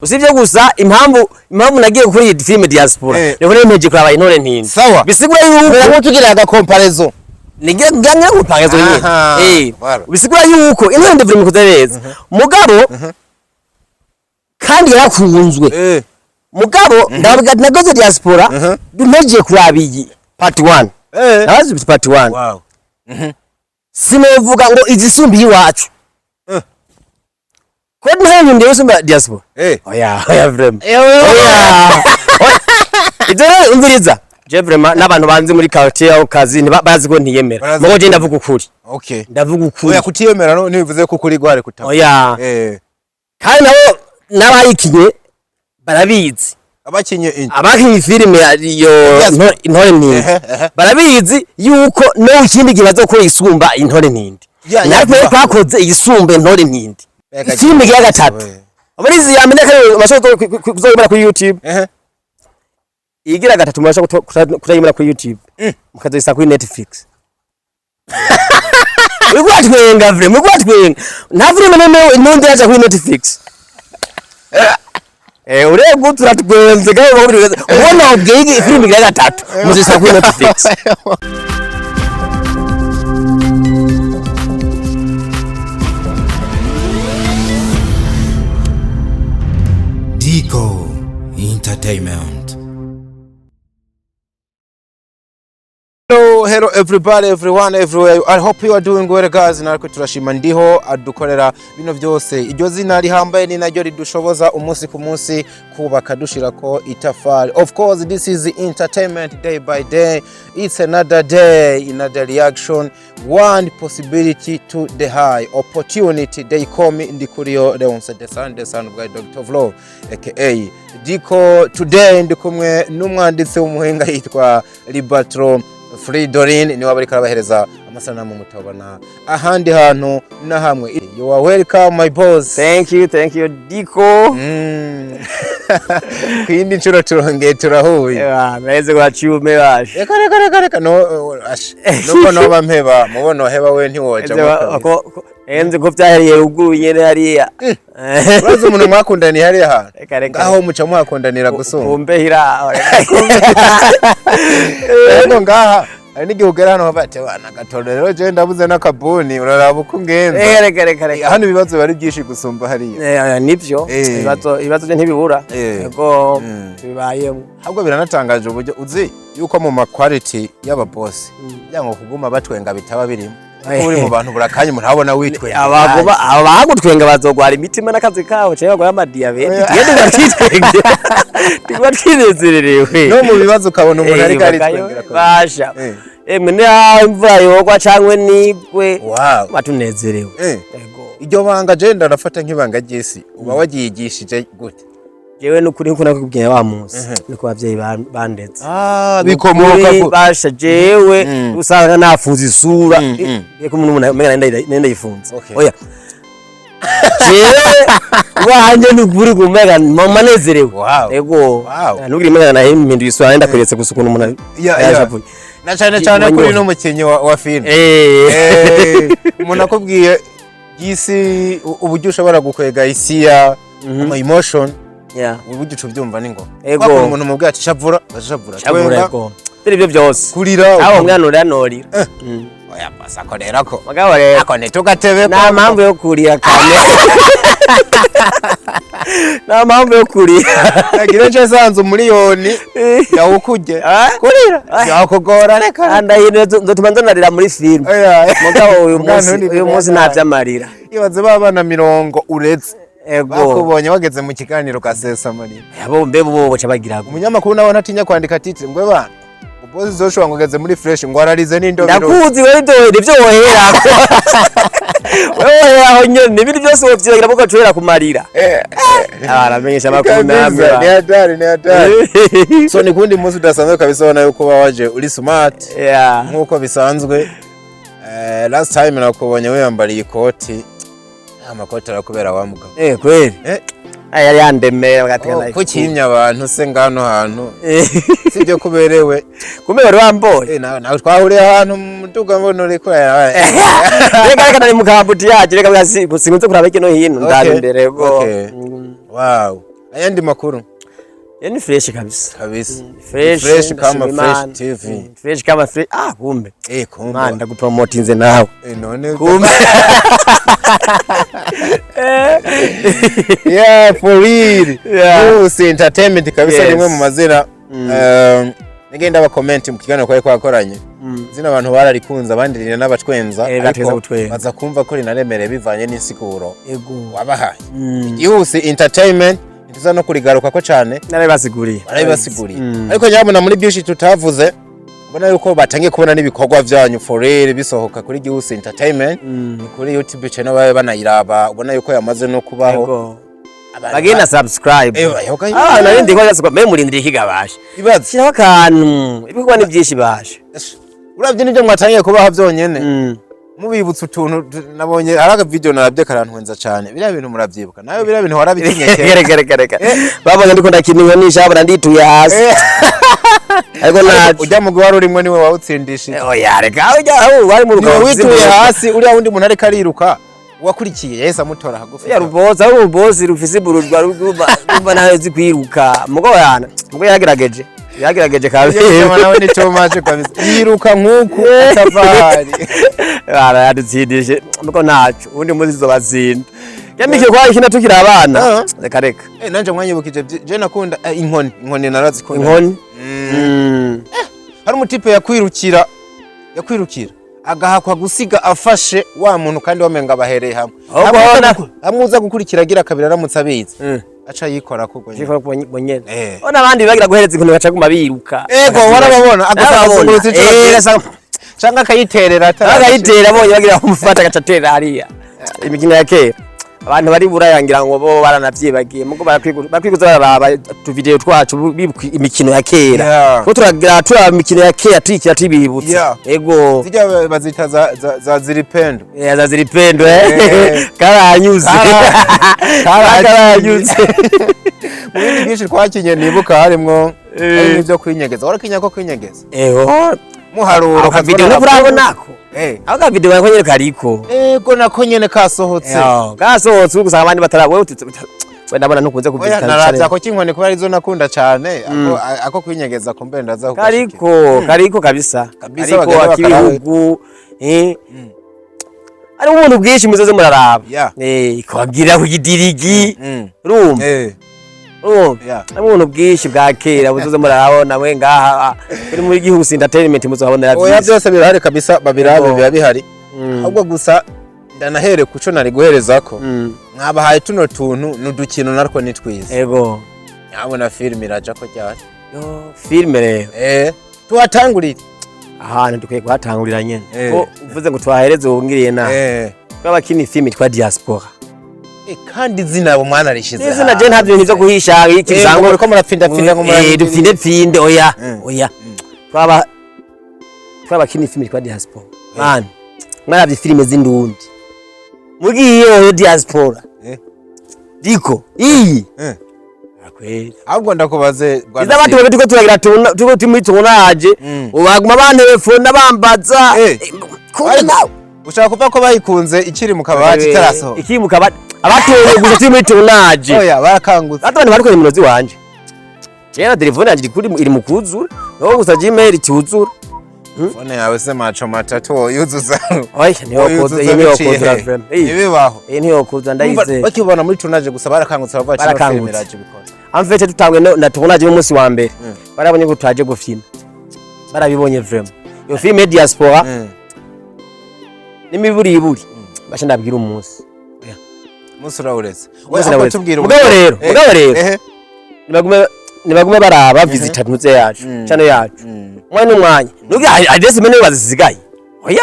Usibye gusa impamvu nagiye kuri iyi filime Diaspora, niho nempeje kuraba Intore Ntindi. Sawa. Bisigura yuko Mera tugira agacomparaison. Nige nganya gupangezo nyine. Aha, voilà. Bisigura yuko Intore Ntindi filime ikoze neza, mugabo kandi yarakunzwe. Mugabo ndavuga ati nagoze Diaspora, mpejeje kuraba iyi part 1. Nabazi part 1. Sinovuga ngo izisumbiye iwacu, ko nta nyundi yosumba Diaspora. Oya, oya, vraiment. Oya. Oya. Ibyo rero umviriza. Je vraiment n'abantu banzi muri quartier aho kazi bazi ko ntiyemera. Barazi. Mugo je ndavuga ukuri. Ndavuga ukuri. Oya, kutiyemera no ntibivuze ko ukuri gware kutaba. Oya. Kandi nabo n'abayikinye barabizi. Abakinye inyi? Abakinye filime iyo. Diaspora. Intore Ntindi. Ehe, ehe. Barabizi yuko no ikindi gihe bazokora isumba Intore Ntindi. Ya, Natwe vuba. twakoze isumba Intore Ntindi. Reka Filime ya gatatu. Muri izi ya mbere kandi bashobora kuzoyibona kuri YouTube. Igira gatatu murashobora kutayibona kuri YouTube. Mukazoyisa kuri Netflix. Uriko uratwenga vraiment, uriko uratwenga. Nta filime nemwe nundi yaja kuri Netflix. Urebye turatwenze kandi ubona ubwiye filime igira gatatu muzisa kuri Netflix. Dico Entertainment. Hello, hello everybody, everyone, everywhere. I hope you are doing well, guys. Natwe turashima ndiho adukorera bino byose. Iryo zina rihambaye ni naryo ridushoboza umunsi ku munsi kubaka dushirako itafari. Of course, this is entertainment day by day. It's another day, another reaction. One possibility to the high opportunity. They call me Ndikuriyo Leonce the Son, the son of God, Dr. Vlo, aka Diko. Today ndi kumwe n'umwanditsi w'umuhinga yitwa Libatro Fridorin, niwe bariko arabahereza amasanamu mutabona ahandi hantu na hamwe. You are welcome, my boss. Thank you, thank you, Diko. Ku yindi nshuro turongeye turahuye. Ewa, meze kwa chume bashe. Reka, reka, reka, reka, no ash nuko noba mpeba mubono heba we ntiwoja. Enzi ko vyahereye ruguru nyene hariya. Urazi umuntu mwakundaniye hariya hantu? Reka, reka. Ngaho muca muhakundanira gusumba. Kumbe hira. Ariko ngaha hari n'igihe ugera hano bati bana gatoro rero jewe ndabuze n'akabuni, uraraba uko ungenza. Reka, reka, reka. Hano ibibazo biba ari byinshi gusumba hariya. Nivyo. Ibibazo byo ntibibura. Yego, bibayemo. Ahubwo biranatangaje uburyo uzi yuko mu ma quality y'ababosi kugira ngo kuguma batwenga bitaba birimo, kuko uri mu bantu burakanya umuntu abona witwenga. Abagoba abagutwenga bazogwara imitima n'akazi kabo cyangwa bagwara amadiyabete. Tugende tuba twitwenge. Tuba twinezererewe. No mu bibazo ukabona umuntu ariko aritwengera. Basha. Emwe ni imvura yogwa cyangwa nigwe. Batunezerewe. Yego. Iryo banga je ndarafata nk'ibanga ry'isi, uba waryigishije gute? Jewe nukuri nkuko nakubwiye wa munsi niko abavyeyi bandetse. Ah, bikomoka Nukuri ku basha jewe usanga nafunze isura reka umuntu umenga nenda yifunze. Oya, jewe wanje nukuri kumenga mama nezerewe. Yego. Nugiri umenga nahimpinduye isura nenda kweretse gusa ukuntu umuntu yashavuye. Na cyane cyane kuri n'umukinnyi wa filime. Umuntu akubwiye y'isi uburyo ushobora gukwega isi ya ama emotion, uburyo uca ubyumva ni ngombwa. Wakora umuntu mubwiye ati shavura, agashavura. Shavura. Twenga, Yego, turi ibyo byose. Kurira. Aho umwana uranorira. Oya basa ko rero ko Mugabo rero ako ntitugatebe. Nta mpamvu yo kurira kame, nta mpamvu yo kurira. Nagira nce sanze umuriyoni yawukujye kurira yakugora, reka. Andahino nzotuma nzonarira muri filime. Oya. Mugabo uyu Mugabo munsi nturirire uyu munsi nta vy'amarira. Ibaze ba bana 40 uretse Ego. bakubonye wageze mu kiganiro ugasesa amarira. Abo mbe bo baca bagira go. Umunyamakuru nawe ntatinya kwandika titre ngo bana ubozi zoshobora ngo ugeze muri fresh ngo ararize n'indobero. Ndakuzi wewe, ibyo woherako, wewe woheraho nyene, ibindi byose wovyibagira muko cuhera kumarira. Aramenyesha amakuru namwe. Kabisa, ni hatari, ni hatari. So ni kundi munsi udasanzwe kabisa, ubona yuko uba waje uri smart nk'uko bisanzwe. Last time nakubonye wiyambariye ikoti, amakoti arakubera wa mugabo. Kweli. Aya yari yandemera bagatega. Oh, kuki abantu se ngano hantu sibyo kuberewe? Kumbe wari wamboye. Nawe twahuriye ahantu mu muduga mbona uriko Reka, reka, nari mu kabuti yacu, reka bwa sinkunze kuraba hirya no hino, ndaba imbere go. Wow. Ayandi makuru? Yo ni fresh kabisa. Kabisa. Fresh. Fresh kama Ndashima Fresh Imana. TV. Fresh kama fresh. Ah, kumbe. Kumbe. Man, ndagupromotinze nawe. None Kumbe. Yeah, for real. Bruce Entertainment kabisa. Rimwe mu mazina nigenda ba comment mu kiganiro kwari kwakoranye, zina abantu bararikunze, abandi rina n'abatwenza. Batweza gutwenza. Baza kumva ko rinaremereye bivanye n'insiguro wabahaye. Ihuse Entertainment ntituza no kurigaruka ko cyane. Narabibasiguriye. Barabibasiguriye, ariko nyabona muri byinshi tutavuze, mbona yuko batangiye kubona n'ibikorwa byanyu for real bisohoka kuri Gihuse Entertainment. Ni kuri YouTube channel, babe banayiraba, ubona yuko yamaze no kubaho. Abantu Bagenda subscribe. Yoga. Ah, narindi ko yasuka mbe murindiriye ikigabasha. Ibaze. Shiraho akantu, ibikorwa ni byinshi basha. Uravye n'ibyo mwatangiye kubaha byonyene, mubibutsa utuntu nabonye hari aga video narabye karantwenza cane. Biriya bintu muravyibuka nawe? Biriya bintu warabikinye kera. Reka, reka, reka. Babonye ndiko ndakina inkoni nishabura ndituye hasi. Ariko naco. Ujya mugwi wari urimwo niwe wawutsindishije. Oya, reka, ujya aho wari mu Niwe rugabo. wituye hasi, uriya wundi muntu ariko ariruka uwakurikiye yahise amutora hagufi. Ya rubozi, aho urubozi rufise ibururwa rumva nawe zi kwiruka. Mugo yana, mugo yagerageje. Yagerageje kabiri. Iyo nawe ni too much kabisa, yiruka nk'uku atavahari. Bara yadutsindije, mugo naco. Ubundi muzi zobatsinda. Yamikiye kwa ikina tukiri abana. Ah. Reka, reka. Nanje mwanyibukije je nakunda inkoni, inkoni narazikunda. Inkoni. Hari umutipe yakwirukira agahakwa gusiga afashe wa muntu kandi wamenga bahereye hamwe. Ahubwo Hamwe uza hamwe uza gukurikira agira kabiri aramutse abizi aca yikora kubwo nyene. Chikora bonyene. Ona abandi bagira guhereza inkoni baca guma biruka. Ego, warababona Narababona. akazungurutsa inshuro zibiri. Canke akayiterera Agayitera abonye bagira kumufata agaca atera hariya. Imikino ya kera. Abantu bari burayangira ngo bo baranavyibagiye, mugo bakwiguza bararaba utuvideo twacu bibuka imikino ya kera. Ko turagira turaba imikino ya kera tuyikira tubibutsa. Ego. Zijya bazita za ziripendo. Za ziripendo eh. Karanyuze. Karanyuze. Mu bindi byinshi twakinye nibuka harimwo ibyo kwinyegeza. Warakinya ko kwinyegeza? Eho. Muharuro. Aka video nturabonako. Ako ka video nako nyene kariko. Ego, nako nyene kasohotse. Yo, gasohotse ubu gusanga abandi batara wewe we ndabona ntukunze Oya, kuvisita. naravye ako k'inkoni kubera arizo nakunda cane. Ako kwinyegeza kumbe ndaza kugashikira. Kariko kabisa. Kabisa, Kariko bagenda bakarabe. akibihugu ari ubuntu bwinshi muzoze muraraba. Ikababwira ku gidirigi. Urumva? Urumva? Yeah. Ari ubuntu bwinshi bwa kera muzoze murarabona mwe ngaha kuri muri Gihuse Entertainment muzohabonera Oya, byinshi. byose birahari kabisa, babirabe. Yego. Biba bihari. Ahubwo gusa ndanahere kuco nari guherezako. Mwabahaye tuno tuntu n'udukino narwo ni twiza. Ego. Nyabona filime iraja ko ryari? Yo, filime rero. Tuhatangurire. Ahantu dukwiye kuhatangurira nyene. Ko uvuze ngo twahereze wongiriye nabi. Twabakina filime twa diaspora. Kandi izina abo mwana rishize. Izina je nta bintu vyo guhisha iki bisango muriko murapfindapfinda ngo dupfinde pfinde, oya. Oya, twabakina filime twa diaspora. Man, mwaravye filime z'indundi mugiye yo diaspora. Diko iyi. Akweli. Ahubwo ndakubaze bwana. Iza abantu turiko turagira tuna turiko turi tunaje ubaguma bantelefona bambaza. Kumbe nawe Ushaka kuvuga ko bayikunze ikiri mu kabati itarasohoka? Ikiri mu kabati, abatoye gusa turi muri tunaje. Oya, barakangutse. Hata abantu bariko nimero ziwanje. Rero telefone yanje iri mu kuzura. Naho gusa Gmail ituzura. Phone yawe se maco matatu woyuzuza? Oya, niyo kuza, Woyuzuza iyi niyo biciye kuzura he? frame. Ibibaho. Iyi niyo kuza ndayizeye. Bakibona muri tunaje gusa barakangutse bavuga ati Barakangutse. filime iraje ibikora. Amfete tutangwe na tunaje umunsi wa mbere. Barabonye ko tutaje gufina. Barabibonye vraiment. Iyo filime diaspora n'imiburi iburi. Basha ndabwira umunsi. Umunsi urawuretse. Umunsi Oya, ahubwo ndawuretse. tubwire Mugabo uburyo. rero, mugabo rero. Nibagume baraba visita ntuze yacu, channel yacu. Umwanya n'umwanya. Nugira adresse mene bazisigaye. Oya.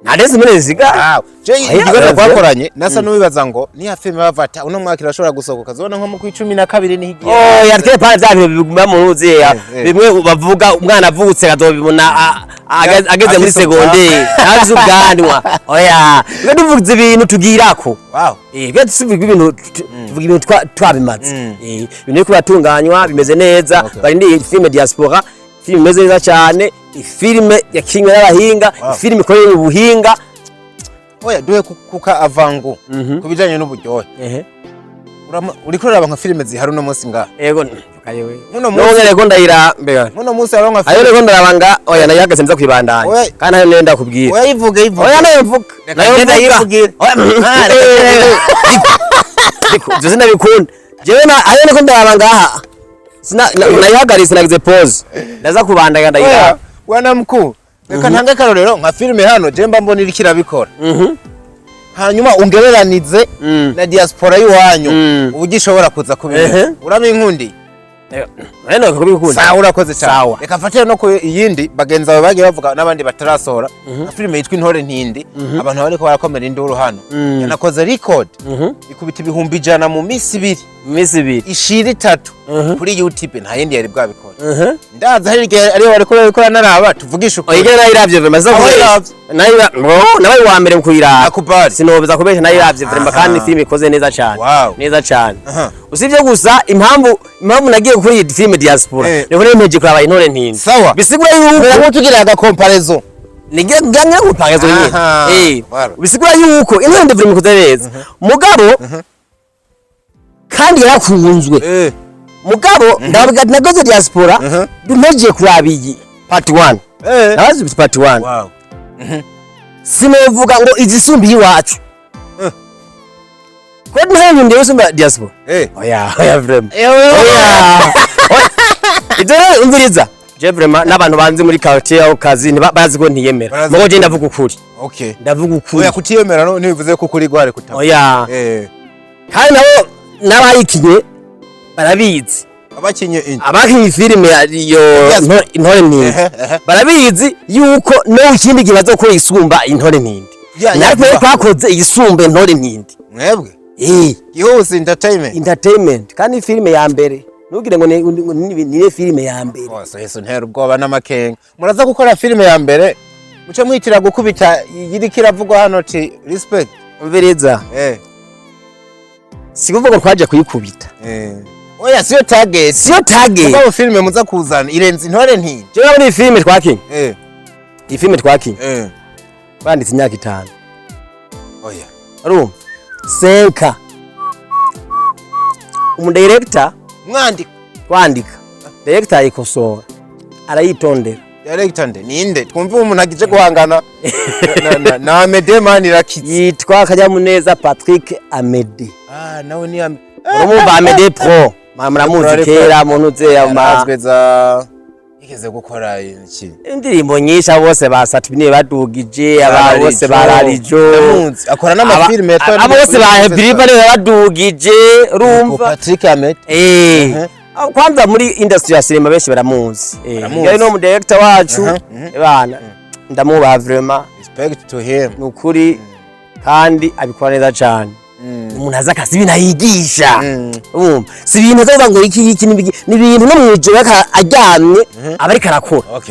Adresse mene zisigaye. Ah, je Oya, ikiganiro oya. twakoranye nasa n'uwibaza ngo niya filime bavata uno mwaka irashobora gusohoka, zobona nko mu kwa 12 niho igiye. Oh, yatwe pale bya bintu biguma mu ruzi ya. Bimwe bavuga umwana avutse akazobibona ageze muri Afise segonderi afise ubwanwa. Oya, twe tuvuze ibintu tugirako. Twe tuvuga ibintu tuvuga ibintu twabimaze. Ibintu biriko biratunganywa bimeze neza. Barindiye filime diaspora, filime imeze neza cyane, filime yakinwe n'abahinga, filime ikoreye mu buhinga. Oya, duhe kuka avangu ku bijanye n'uburyohe. Uriko uraraba nka filime zihari uno munsi ngaha? Ego, kayewe. Muno none munsi reko ndayira mbega. Muno munsi hariho nka Ayo filime. Reko ndaraba nga oya, nayihagaze nza kwibandanya. Oya. Kandi nayo nenda kubwira. Oya, yivuge, yivuge. Oya, nayo mvuga. Reka Nayo ngende mvuga. yivugire. Oya, Ah, reka. Ariko ivyo sinabikunda jewe na ayo niko ndaraba ngaha. Nayihagaritse, nagize pause, ndaza kubandanya ndayiraba. Oya, bwana mkuu, reka ntange akarorero nka filime hano je mba mbona iriko irabikora, hanyuma ungereranize na diaspora y'iwanyu, uburyo ishobora kuza kubimenya. Urabinkundi? Nayo kubikunda. Sawa, urakoze cyane. Sawa. Reka mfatire no ku iyindi bagenzi bawe bagiye bavuga n'abandi batarasohora, nka filime yitwa Intore Ntindi. Abantu bariko barakomera induru hano, yanakoze record, ikubita 100,000 mu minsi 2. Iminsi 2. Ishira 3 kuri YouTube, nta yindi yari bwabikora. Ndaza hari igihe ariyo bariko babikora naraba, tuvugisha ukuri. Oya, nayiravye vraiment za Aho kubesha. yiravye? Nayira no nabaye uwa mbere mu kuyiraba. Akubali. Sinobeza kubesha, nayiravye vraiment, kandi filime ikoze neza cyane. Neza cyane. Usibye gusa impamvu nagiye kuri iyi filime Diaspora, niho nempeje kuraba Intore Ntindi. Sawa. Bisigura yuko Nk'utugira agacomparaison. Nige ngamye gupangazo nyine. Voilà. Bisigura yuko Intore Ntindi vraiment ikoze neza, mugabo kandi yarakunzwe. Mugabo ndavuga ati nagoze Diaspora, mpejeje kuraba iyi part 1. Nabazi part 1. Sinovuga ngo izisumba iwacu, ko ntayo nkunda isumba Diaspora. Oya, oya, vraiment. Oya. Oya. Ibyo rero umviriza, je vraiment n'abantu banzi muri quartier aho kazi bazi ko ntiyemera. Barazi. Mugo je ndavuga ukuri. Ndavuga ukuri. Oya, kutiyemera no ntibivuze ko ukuri gware kutaba. Oya. Kandi nabo n'abayikinye barabizi. Abakinye inyi? Abakinye filime iyo Intore Ntindi. Ehe, ehe. Barabizi yuko no ikindi gihe bazokora isumba Intore Ntindi. Natwe twakoze iyisumba Intore Ntindi. Mwebwe? Eh. Gihuse Entertainment. Entertainment, kandi filime ya mbere, ntugire ngo ni filime ya mbere. Bose Yesu ntera ubwoba n'amakenga. Muraza gukora filime ya mbere muce mwitira gukubita iriko iravugwa hano ti respect. Umviriza, si kuvuga ngo twaje kuyikubita. Oya, siyo target. Siyo target. Mugabo filime muza kuzana irenze Intore Ntindi. Jewe muri iyi filime twakinye, iyi filime twakinye, banditse imyaka 5. Oya. Urumva, senka umudirector. Mwandika? Twandika, director ayikosora, arayitondera. Director nde? Ninde? Twumve umuntu agije guhangana na Amede Manirakiza. Yitwa Kanyamuneza Patrick Amede. Ah, nawe ni Ame. Urumva Amede Pro, muramuzi. Ariko- Kera muntu uze ama Yarazwe za yigeze gukora iki? Indirimbo nyinshi, abo bose basatubiniye badugije, aba bose bararijo. Ndamuzi, akora n'amafilime. Abo bose ba Happy niwe badugije, urumva. Patrick Ahmed. Kwanza muri industry ya cinema benshi baramuzi. Baramuzi. Yari no mu director wacu. Bana, ndamubaha vraiment. Respect to him. Ni ukuri, kandi abikora neza cyane. Umuntu azi akazi, ibintu ayigisha. Urumva, si ibintu azavuga ngo iki iki n'ibiki, ni ibintu no mu ijoro aryamye aba ariko arakora.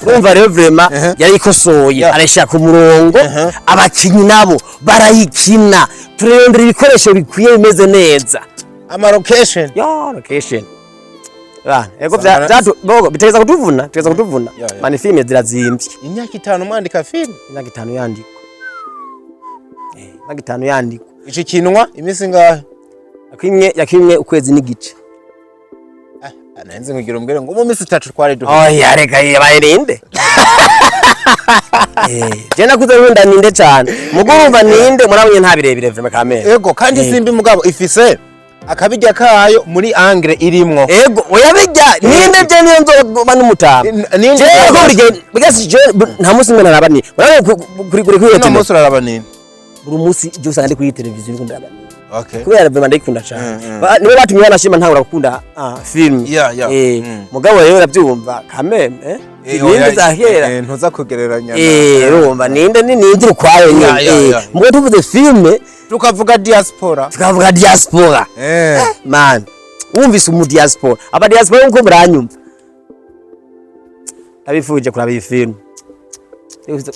Urumva rero vraiment yarayikosoye, arayishyira ku murongo, abakinyi nabo barayikina, turarondera ibikoresho bikwiye bimeze neza. Ama location. Ya location. Bana, ego bogo bitegeza kutuvuna, bitegeza kutuvuna. Ya. Mani filime zirazimvye. Imyaka 5 mwandika film? Imyaka 5 yandikwa. Imyaka 5 yandikwa. Ici kinwa iminsi ngahe? Yakimwe ukwezi n'igice. Ah, nanze nkugira umbwire ngo mu minsi 3 twari duhe. Oya, reka yabaye ninde? Je nakuze nkunda ninde cyane. Mugo urumva ninde murabonye nta birebire vraiment kamere. Ego, kandi simbi mugabo ifise akabijya kayo muri angle irimwo. Ego, oya, bijya ninde je niyo nzoba n'umutama. Ninde? Je ko buri gihe bigasi je nta munsi umwe ntaraba ni. Urabona kuri Uno kuri munsi uraraba ninde? Buri munsi je usanga ndi kuri televiziyo ndiko ndaraba ninde. Kubera vraiment ndayikunda cyane. Nibo batumye banashima ntangura gukunda film. Yeah. Mugabo rero urabyumva kameme, eh? Ninde Oya, za kera. Ntuza kugereranya Urumva ninde ni ninde ukwayo nyine. Mugabo tuvuze filme, tukavuga diaspora. Tukavuga diaspora. Man, wumvise umu diaspora, aba diaspora nkuko muranyumva, ndabifuje kuraba iyi film,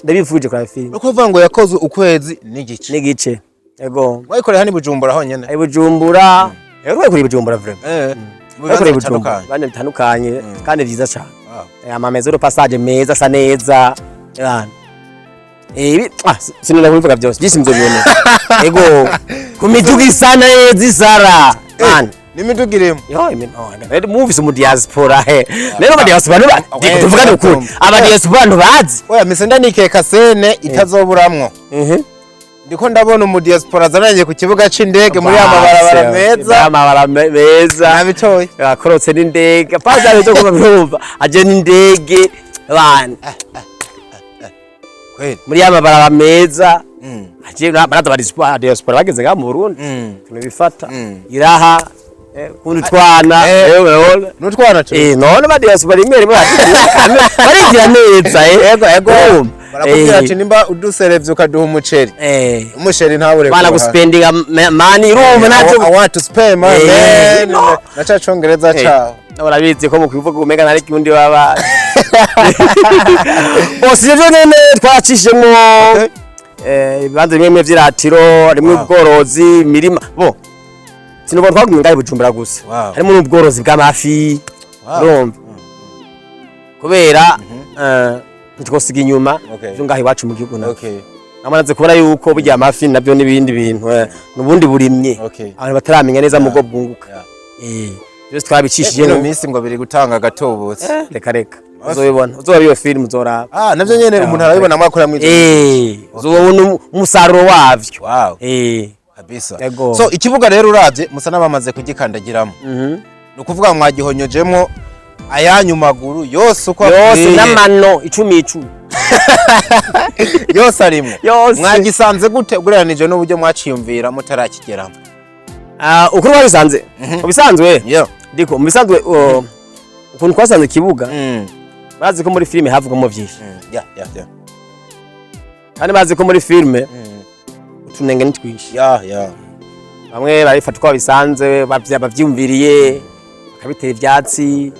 ndabifuje kuraba iyi film. Uko uvuga ngo yakozwe ukwezi n'igice? N'igice, ego. Wayikoreye hano i Bujumbura honyene? Ai Bujumbura, ego, kuri Bujumbura vraiment. Mu Kuri bibanza Bujumbura bitandukanye. bane bitandukanye kandi vyiza cyane. Wow. Ama maison de passage meza, asa neza. Bana. Sinenda kubivuga byose, byinshi muzobibona. Ego, ku miduga isa neza, isara man. N'imiduga irimo? Yo, rero muvise mu diaspora he. Rero aba diaspora niba tuvugane ukuri, aba diaspora ntubazi. Oya, mise ndanikeka scène itazoburamwo. Ndiko ndabona umu diaspora azananye ku kibuga c'indege muri ya mabarabara meza. Amabara meza. Nabitoye. Akorotse n'indege, paza zo kuba birumva aje n'indege bana. Kweli. Muri ya mabarabara meza aje, baraza ba diaspora bageze ngaha mu Burundi, tunabifata iraha kundi twana. Urabona. N'utwana tu. None ba diaspora rimwe rimwe barigira neza. Ego. Urumva? Barakubwira ati nimba uduserevye ukaduha umuceri, umuceri ntabure. Bana guspendinga money, urumva ntacyo. I want to spend money, man. No. Na ca congereza caho. Urabizi ko mu kuvuga umenga ntari kirundi baba bose. Ivyo nyene twacishijemwo ibibanza bimwe bimwe vy'iratiro, harimwo ubworozi, imirima. Bo sinubwo twagumye ngaho i Bujumbura gusa, harimo n'ubworozi bw'amafi. Urumva, kubera ntitwosiga inyuma ivyo ngaho iwacu mu gihugu navyo. Namaze kubona yuko burya amafi nabyo n'ibindi bintu, n'ubundi burimye abantu bataramenya neza mu bwo bwunguka. Byose twabicishije. Ino minsi ngo biri gutanga agatubutse. Reka reka, uzobibona, uzoba iyo film uzoraba. Ah, navyo nyene umuntu arabibona mwakora mwizo. Uzobona umusaruro wavyo. Kabisa. Ego. So ikibuga rero uravye musa n'abamaze kugikandagiramo, ni ukuvuga mwagihonyojemo ayanyu maguru yose uko yose akwiye. N'amano 10 10. Yose arimwo. Yose. Mwagisanze gute ugereranije n'uburyo mwaciyumvira mutarakigeramo? Ah, ukuri wabisanze mu bisanzwe, ndiko mu bisanzwe, ukuntu twasanze ikibuga, bazi ko muri filime havugamo vyinshi. Kandi bazi ko muri filime utunenge ni twinshi. Bamwe barabifata uko babisanze, bavyumviriye, bakabitera ivyatsi.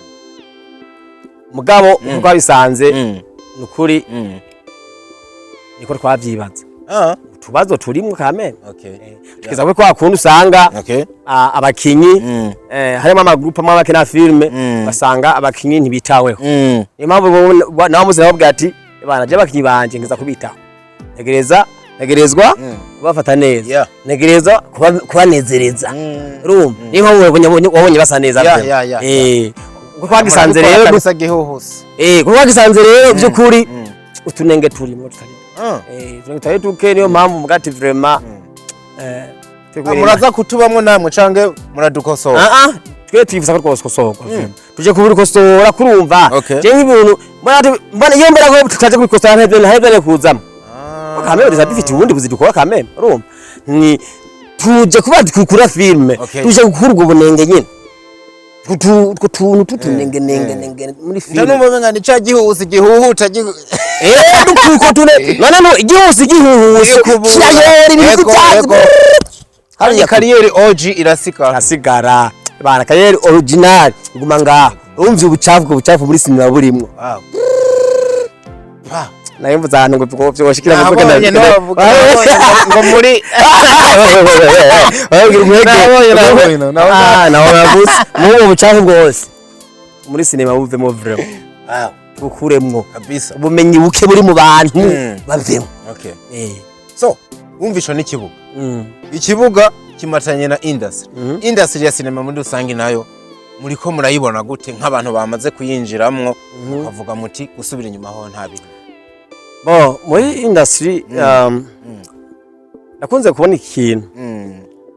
Mugabo uko twabisanze, ni ukuri niko twavyibaza. Utubazo turimwo kamene, tugeza kuri kwa kundi usanga abakinyi, harimo amagurupe amwe abakina filime, basanga abakinyi ntibitaweho. Niyo mpamvu nawe muzi nababwira ati: "Bana, je abakinyi banje ngeza kubitaho, ntegerezwa kubafata neza, ntegerezwa kubanezereza." Urumva, niyo mpamvu wabonye basa neza vraiment. Uko twagisanze rero, kabisa gihuhusi. Uko twagisanze rero, by'ukuri utunenge turimo tutari utunenge tutari duke. Niyo mpamvu mugati vraiment Ah, muraza kutubamwo namwe canke muradukosora? Ah ah, twe twifuza ko twokosorwa, tuje kubikosora, kurumva. Je nk'ibintu mbona iyo mbona ko tutaje kubikosora, ntahevyo kuzamo. Kameme dusa dufite ubundi buzi dukora kameme, urumva ni tuje kuba dukura filme, tuje gukura ubwo bunenge nyine, utwo tuntu tutunenge nenge nenge muri filme. Ndanumva umenga ni ca gihuhusi gihuhuta Dukuko tune none no igihusi gihuhuse Ikubura. kirayora ibintu byatsi. Hariya kariyeri OG irasigara. Asigara bana, kariyeri original iguma ngaho. Urumva ubucafu, ubwo bucafu muri sinema burimwo. Nayo mvuze ahantu ngo vyoshikira mu Nabonye nabavuga, nabonye ngo muri Nabonye, nabonye, nabonye. Ah, nawe yavuze n'ubwo bucafu bwose muri sinema buvemo vraiment, bukuremwo ubumenyi buke buri mu bantu, bavemo. So wumvisha n'ikibuga, ikibuga kimatanye na industry, industry ya sinema muri rusange nayo muriko murayibona gute nk'abantu bamaze kuyinjiramwo, mukavuga muti gusubira inyuma ho nta bintu? Bon, muri industry nakunze kubona ikintu,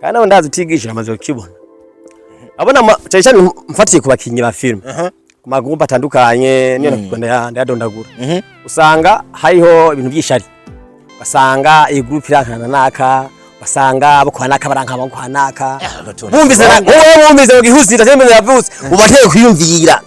kandi nawe ndazi utigisha amaze kukibona. Abona cyane cyane mfatiye ku bakinyi ba filime, ku magroupe atandukanye, niyo nakugenda ndayadondagura, usanga hariho ibintu by'ishari, ugasanga iyi groupe irankana naka, ugasanga abo kwa naka baranka abo kwa naka. Bumvise na wowe, wumvise ngo gihusira cyangwa yavutse, ubateye kwiyumvira.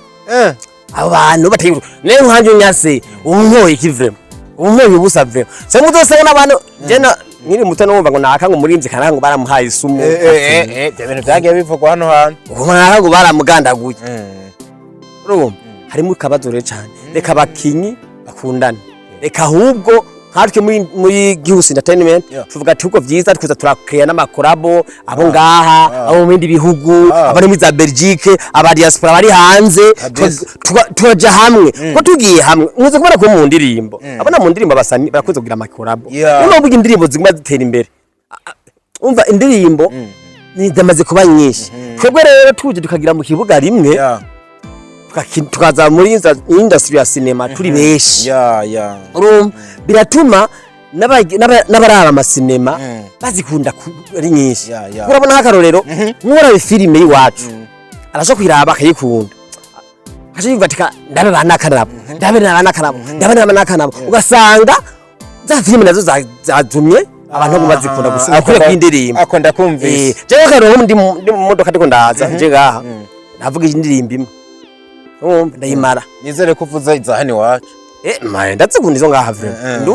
Abo bantu bateye niyo nkanjye unyase unkoye iki vraiment, unkoye ubusa vraiment. Se muzosanga n'abantu jena nkiri muto numva ngo naka ngo umurimvyi kanaka ngo baramuhaye isumu. Ibyo bintu byagiye bivugwa hano hantu. Ngo naka ngo baramugandaguye. Urumva harimo akabazo rero cyane. Reka abakinyi bakundane, reka ahubwo. Nkatwe muri Gihusi Entertainment tuvuga ati uko vyiza tukuza turakrea n'ama collabo, abo ngaha, abo mu bindi bihugu, abari muri za Belgique, aba diaspora bari hanze, tukaja hamwe. Ko tugiye hamwe, muze kubona ko mu ndirimbo, abona mu ndirimbo abasani barakunze kugira ama collabo. Niyo mpamvu indirimbo ziguma zitera imbere. Umva, indirimbo ni zamaze kuba nyinshi. Twebwe rero tuje tukagira mu kibuga rimwe, tukaza muri industry ya cinema turi benshi, yeah yeah urumva biratuma n'abaraba amasinema bazikunda ari nyinshi. Yeah, yeah. Urabona nk'akarorero, nk'uraba filime y'iwacu arashobora kuyiraba akayikunda, akaca yumva ati: "Ndabe ba nakanabo, ndabe na ba nakanabo, ndabe na ba nakanabo." Ugasanga za filime nazo zatumye abantu baguma bazikunda gusa ukwiye kw'indirimbo. Ako ndakumvise. Jewe akarorero, ndi mu modoka ndiko ndaza nje ngaha, navuga indirimbo imwe, urumva ndayimara. Nizere ko uvuze iza hano iwacu. Ma ndazikunda izo ngaha vraiment.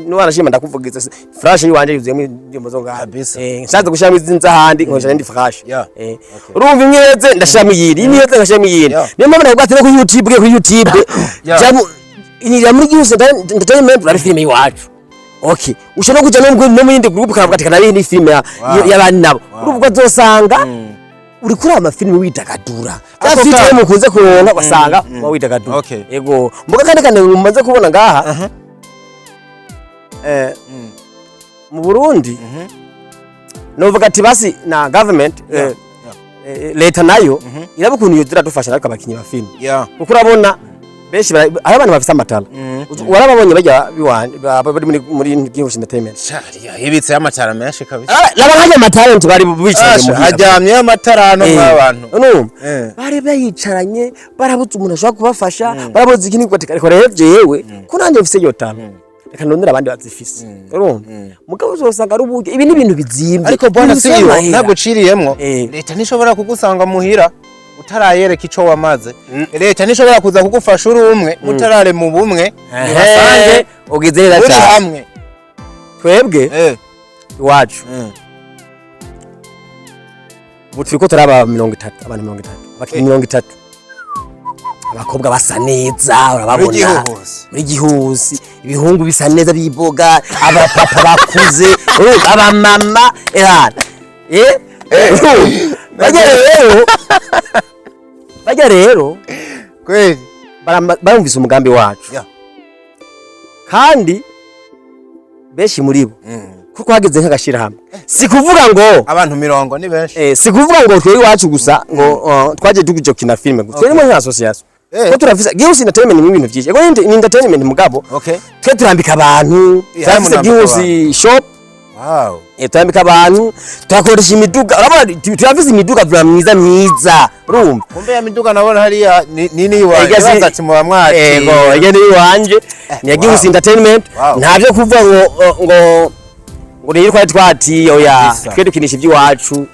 Nu warashima ndakuvugiza flash yiwanje yuzuyemo indirimbo zo ngaha. Nshatse gushiramo izinza ahandi nkoresha indi flash. Urumva, imwe iheze ndashiramo iyindi, imwe iheze ngashiramo iyindi. Niyo mpamvu navuga ati no kuri YouTube, ugiye kuri YouTube, jamu injira muri Gihusi Entertainment urabe filime y'iwacu. Okay, ushobora no kuja no mu yindi group ukavuga ati kanabe ni filime y'abandi nabo. Urumva uzosanga uri kuri amafilime widagadura. Ako Za filime mukunze kuronka ugasanga uba widagadura. Ego. Mbuga kandi kandi mumaze kubona ngaha mu Burundi, novuga ati basi na government, leta nayo iraba ukuntu yoza iradufasha ariko abakinyi ba filime, kuko urabona benshi hari abantu bafise amatara, warababonye bajya biwanje bari muri Gihusi Entertainment. Hibitseyo amatara menshi kabisa. Laba nkajya amatalenti bari bicaranye Asha, muhira. Haryamyeyo amatara hano mw'abantu. Urumva? Eh. Bari bayicaranye, barabuze umuntu ashobora kubafasha, barabuze iki n'iki. Ariko rero jewe ko nanjye mfise iyo talent, reka ndondere abandi bazifise. Urumva, mugabo uzosanga ari uburyo, ibi ni ibintu bizimvye. Ariko bwana Ibintu bisaba siyo amahera. ntaguciriyemwo, leta ntishobora kugusanga muhira utarayereka ico wamaze. Leta ntishobora kuza kugufasha uri umwe mutarare mu bumwe. Ehe, ugize neza uri cyane. hamwe. Twebwe iwacu ubu turiko turaba 30, abantu 30, abakinyi 30, abakobwa basa neza urababona. Muri Gihuhusi. Muri Gihuhusi, ibihungu bisa neza biboga, abapapa bakuze, urumva, abamama ehana, urumva, bajya rero Kweli. Barumvise umugambi wacu. Kandi benshi muri bo, kuko hageze nk'agashirahamwe, si kuvuga ngo Abantu 40 ni benshi. Si kuvuga ngo twebwe iwacu gusa ngo twaje tuje gukina filime gusa. Twari muri association. Ko turafise Gihusi Entertainment ni ibintu byinshi. Ego, ni entertainment, mugabo twe turambika abantu, turafise murambika. Gihusi Shop. Turambika abantu, turakoresha imiduga. Urabona turafise imiduga vura myiza myiza, urumva. Kumbe ya miduga nabona hariya ni ni iwawe. Ega Nibaza ati muba mwati. Ego, ege ni iwanje, ni ya Gihusi Entertainment. Ntavyo kuvuga ngo rero twari twati oya. Twe dukinisha iby'iwacu,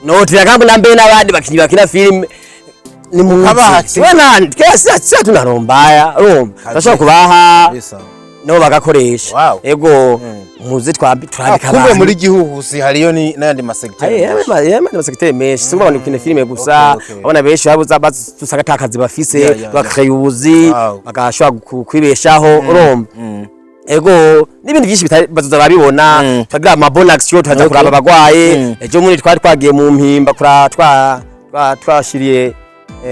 no tuyagamba na mbere n'abandi bakinyi bakina filime ni mu Kabaha. twe twese sasa tunarombaya, urumva, turashobora kubaha nabo bagakoresha. Ego, muze twambi turambika Kumbe abantu. muri Gihuhusi hariyo ni n'ayandi masegiteri. Aye, amasegiteri menshi, si ukuvuga ngo ni gukina filime gusa. Abana benshi babuza usanga ata kazi bafise, bakareba ubuzi, bagashobora kwibeshaho, urumva. Ego, n'ibindi byinshi bazoza barabibona. Twagira ama bonne action, tukaja kuraba abagwaye. Ejo muri twari twagiye mu Mpimba kura twashiriye,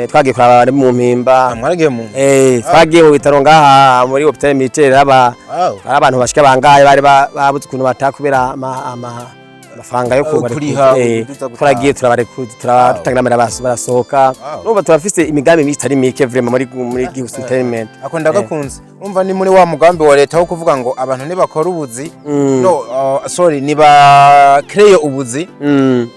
twagiye kuraba abari mu Mpimba. Mwaragiye mu Twagiye mu bitaro ngaha muri hôpital militaire, haba hari abantu bashika bangahe bari babuze ukuntu bataha kubera amafaranga yo kubarekuza. Kuriha, kuduza gutaha. Turagiye turabarekuza, turatangira amahera, barasohoka. Urumva turafise imigambi myinshi itari mike vraiment muri Gihusi Entertainment. Ako ndagakunze. Umva, ni muri wa mugambi wa leta wo kuvuga ngo abantu nibakora ubuzi, no, sorry, niba créer ubuzi,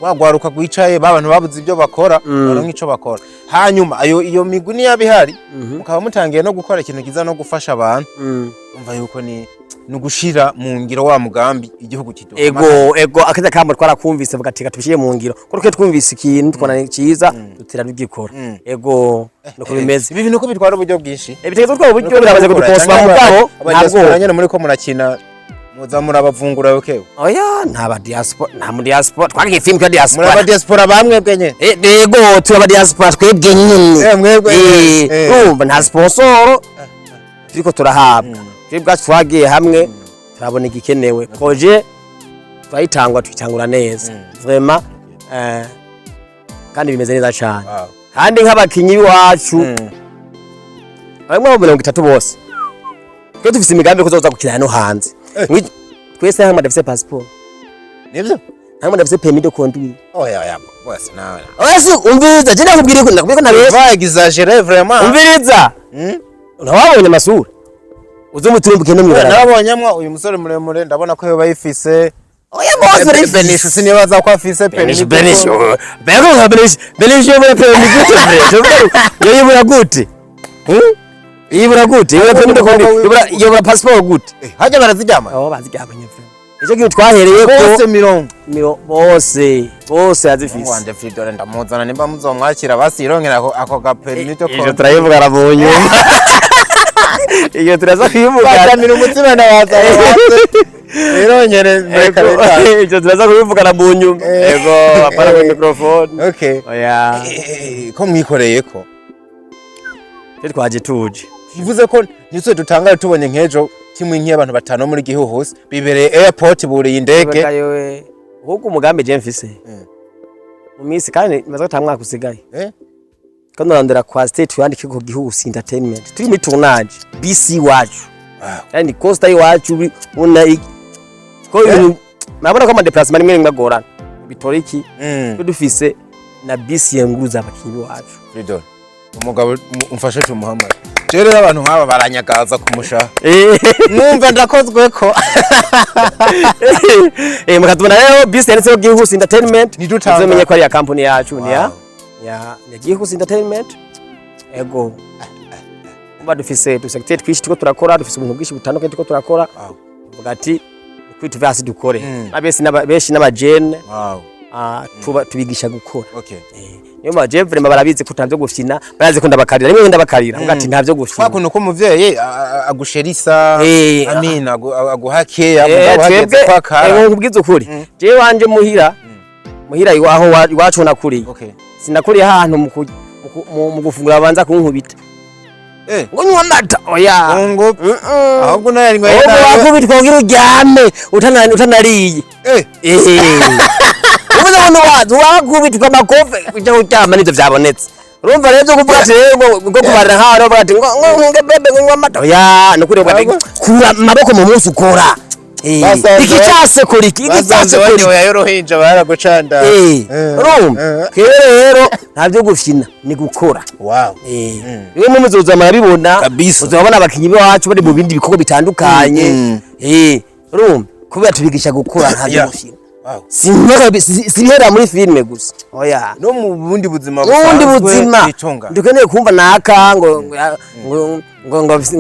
wagwaruka rwicaye, ba bantu babuze ibyo bakora, baronka ico bakora. Hanyuma ayo iyo migwi niyo ihari, mukaba mutangiye no gukora ikintu kiza no gufasha abantu. Umva yuko ni ugushira mu ngiro wa mugambi igihugu kiduha. Ego, akaza kambo twarakumvise, vuga ati tubishyire mu ngiro, kuko twe twumvise ikintu tukabona ni cyiza, dutera tugikora. Ego, nuko bimeze. Ibi bintu ko bitwara uburyo bwinshi? Bitegerezwa gutwara uburyo, biramaze kudukosoma, mugabo Abadiaspora ntabwo nyene muri ko murakina, muza murabavungura bukewe? Oya, nta ba diaspora, nta mu diaspora twagiye film ka Muri diaspora. Abadiaspora bamwe bwenye. Ego, turi aba diaspora twebwe nyene. Mwebwe nyene. Urumva nta sponsor turiko turahabwa. Twebwe ubwacu twagiye hamwe, turabona igikenewe, projet turayitangwa, tuyitangura neza vraiment, kandi bimeze neza cyane. Kandi nk'abakinyi b'iwacu, bamwe mu 30 bose, twe dufise imigambi yo kuzoza gukina no hanze. Twese hamwe dufise passeport. Nivyo. Hamwe dufise permis de conduire. Oya, oya, bose nawe. Ese umviriza, je ndakubwira ko nabesha. Va exagérer vraiment. Umviriza, ntawabonye amasura uze umuturumbuke no mwibarabara. Nabonyemwo uyu musore muremure, ndabona ko yoba yifise. Oya, bose barifise. Benisho sinibaza ko afise Benisho. permis. Benisho, bego nka Benisho, Benisho yobora permis gute bre? Yoyibura gute? Yibura gute? Yibura permis de conduire, yobora passeport gute? Hajya baraziryama. Abo baziryamanye vraiment, icyo kintu twahereye ko Bose 30. Bose bose yazifise. Wanje Fridore ndamuzana, nimba muzomwakira basi irongera ako ga permis de Ivyo turayivugana mu nyuma, iyo turaza kuyivugana. Batamira umutima ndabazana basi irongere reka reka. Ivyo turaza kubivugana mu nyuma. Ego, apana kuri microphone. Okay. Oya. Ko mwikoreye ko Twe twaje tuje. Bivuze ko ntitwe dutangare tubonye nk'ejo timu nk'iy'abantu batanu muri Gihuhusi bibereye airport, buriye indege. Yewe, ahubwo umugambi je mfise mu minsi, kandi maze ko ata mwaka usigaye, ko norondera kwa state tuyandike ko Gihuhusi Entertainment turi muri tournage BC wacu. Yani Costa iwacu una ko ibintu nabona ko ama déplacement rimwe rimwe agorana bitora iki. Twe dufise na bisi yenguza abakinyi bacu. Fridolin, umugabo umfashe tumuhamagare. Je rero abantu nk'aba baranyagaza ku mushaha, mwumva ndakozwe ko. Mukatubona rero bisi yanditseho Gihusi Entertainment. Ntidutangare. Muzomenye ko ari ya company yacu, ni ya ya Gihusi Entertainment. Ego, umva, dufise du secteur twinshi turiko turakora, dufise ubuntu bwinshi butandukanye turiko turakora. Tuvuga ati kuri tuve hasi dukore. Benshi n'abajene, tuba tubigisha gukora. Niyo mpamvu jewe vraiment barabizi ko ntavyo gufyina, barazi ko ndabakarira, rimwe ndabakarira mvuga ati ntavyo gufyina. Kwa kuntu ko umuvyeyi agusherisa, amina aguha keya, mugabo hageze twebwe kwa kara. Nkubwize ukuri, jewe wanje muhira aho iwacu nakuriye, sinakuriye ahantu mu gufungura banza kunkubita ngo nywa amata, oya. Ngo ahubwo nayo ari ngo Ahubwo wakubitwa kugira uryame utanariye. Uvuze ngo ntiwazi wakubitwa amakofe ujya kuryama, nivyo vyabonetse. Urumva rero kuvuga ati rero ngo kubarira nkaho bavuga ati ngo bebe ngo nywa amata, oya, nukuri ngo kura amaboko mu munsi ukora. Iki cyase kora iki, iki Basanze cyase kora iki. wanyoye ay'uruhinja baragucanda. Urumva, twebwe rero nta byo gufyina, ni gukora. Bimwe mu muzoza murabibona. Kabisa. Uzabona abakinyi bacu bari mu bindi bikorwa bitandukanye. Urumva, kubera tubigisha gukora, nta byo gufyina. Sibihera muri filime gusa, oya. No mu bundi buzima Ubundi busanzwe buzima bitunga. Dukeneye kumva naka ngo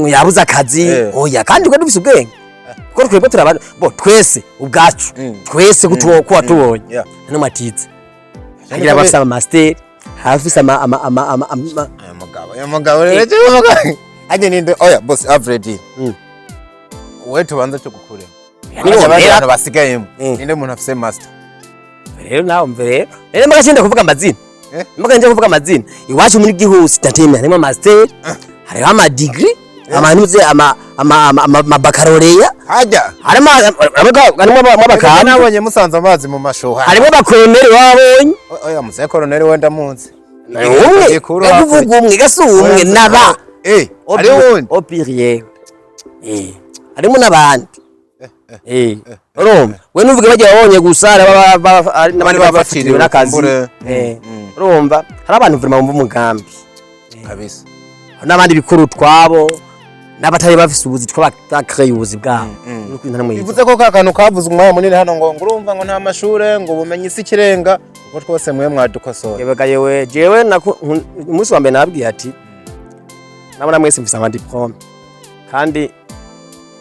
yabuze akazi. Oya, kandi twe dufise ubwenge, kuko twebwe turi abantu bo twese ubwacu, twese kuba tubonye no matize hagira abafise ama master, abafise ama Aya mugabo, aya mugabo rero, jewe mugabo anje ninde? Oya boss Alfred, we tubanze tugukure. Niwo abandi mbera. bantu basigayemo, ninde muntu afise master? Rero nawe mve rero mbega shinda kuvuga amazina. Mbega nje kuvuga amazina iwacu muri Gihusi Entertainment harimo master, hariho ama degree, amanuze ama baccalauréat. Hajya. Harimo abakambwe. Nabonye musanze amazi mu mashuha. Harimo abakoloneli babonye. Oya, muze koroneli wenda munzi. Umwe. Gikuru. Kuvuga umwe gasi, umwe naba. Hari wundi. Opiriye harimo n'abandi. Urumva, we nuvuge bagiye babonye gusa, hari hari n'abandi baba baba bafatiriwe n'akazi. kumbure. Urumva hari abantu vraiment bumva umugambi. Kabisa. Hari n'abandi bikora utwabo n'abatari bafise ubuzi twabakreye ubuzi bwabo. Nuko intara mwiza. Bivuze ko ka kantu kavuze umwanya munini hano ngo urumva ngo nta mashure, ngo ubumenyi si ikirenga, kuko twose mwe mwadukosora. Yebega yewe, jewe umunsi wa mbere nababwiye ati nabona mwese mfise ama diplôme, kandi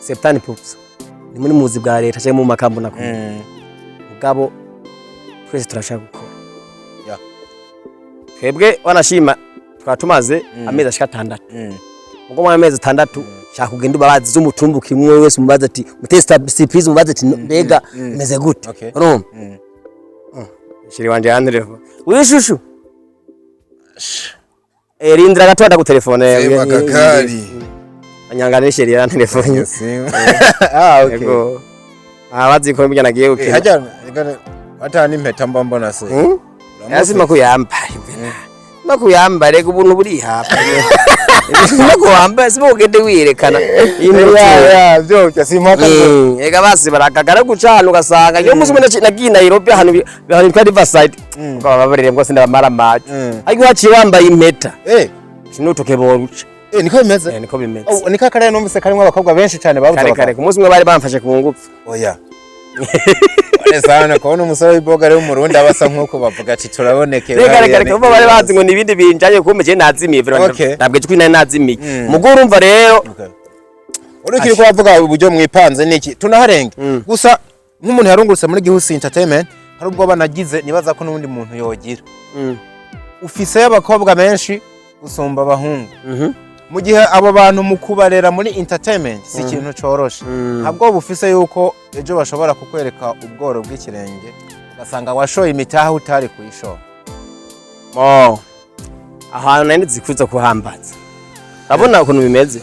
70% ni muri muzi bwa leta cyangwa mu makambuni akomeye. Mugabo twese turashaka gukora. Twebwe wanashima twaba tumaze amezi ashika 6. Ubwo mu amezi 6 shaka kugenda ubabazi z'umutumbu kimwe wese, umubaze ati mutese surprise, umubaze ati mbega meze gute? Urumva, shiri wanje yantelefone wishushu. Rindira gato, ndagutelefone. Sema kakari. Anyangane chéri yarantelefone. Ah, okay. Yego, abazi ko mbya nagiye gukina. Hajya ata n'impeta mba mbona se. Hmm? Yasima kuyambara, makuyambare ubuntu buri hapa, makuyambare sima ugende wiyerekana. Ya byo simpaka. Ega basi barakagara guca ahantu ugasanga iyo umunsi umwe nagiye Nairobi, ahantu bitwa Riverside, ngo bababarire ngo sindabamara amaji, ariko haciye wambaye impeta, sinutoke boruca. Niko bimeze. Niko bimeze. Oh, niko akarere numvise karimo abakobwa benshi cyane babuze. Kare kare, ku munsi umwe bari bamfashe ku ngufu. Oya. Wane sana kubona umusore w'iboga ari w'umurundi aba asa nk'uko bavuga ati turaboneke. Reka reka reka, kuko bari bazi ngo ni ibindi binjanye, kumbe je nazimiye. Okay. Ntabwo ijwi nari nazimiye mugo, urumva rero. Okay. Urikiri ko bavuga uburyo mwipanze niki tunaharenge, gusa nk'umuntu yarungurutse muri Gihusi Entertainment, hari ubwo banagize nibaza ko n'undi muntu yogira, ufiseyo abakobwa benshi gusumba abahungu, mu gihe abo bantu mu kubarera muri entertainment si ikintu coroshe. Ntabwo bufise yuko ejo bashobora kukwereka ubworo bw'ikirenge, ugasanga washoye imitahe utari kuyishora? Oh. Ahantu nari nzi kuhambaza, urabona ukuntu bimeze.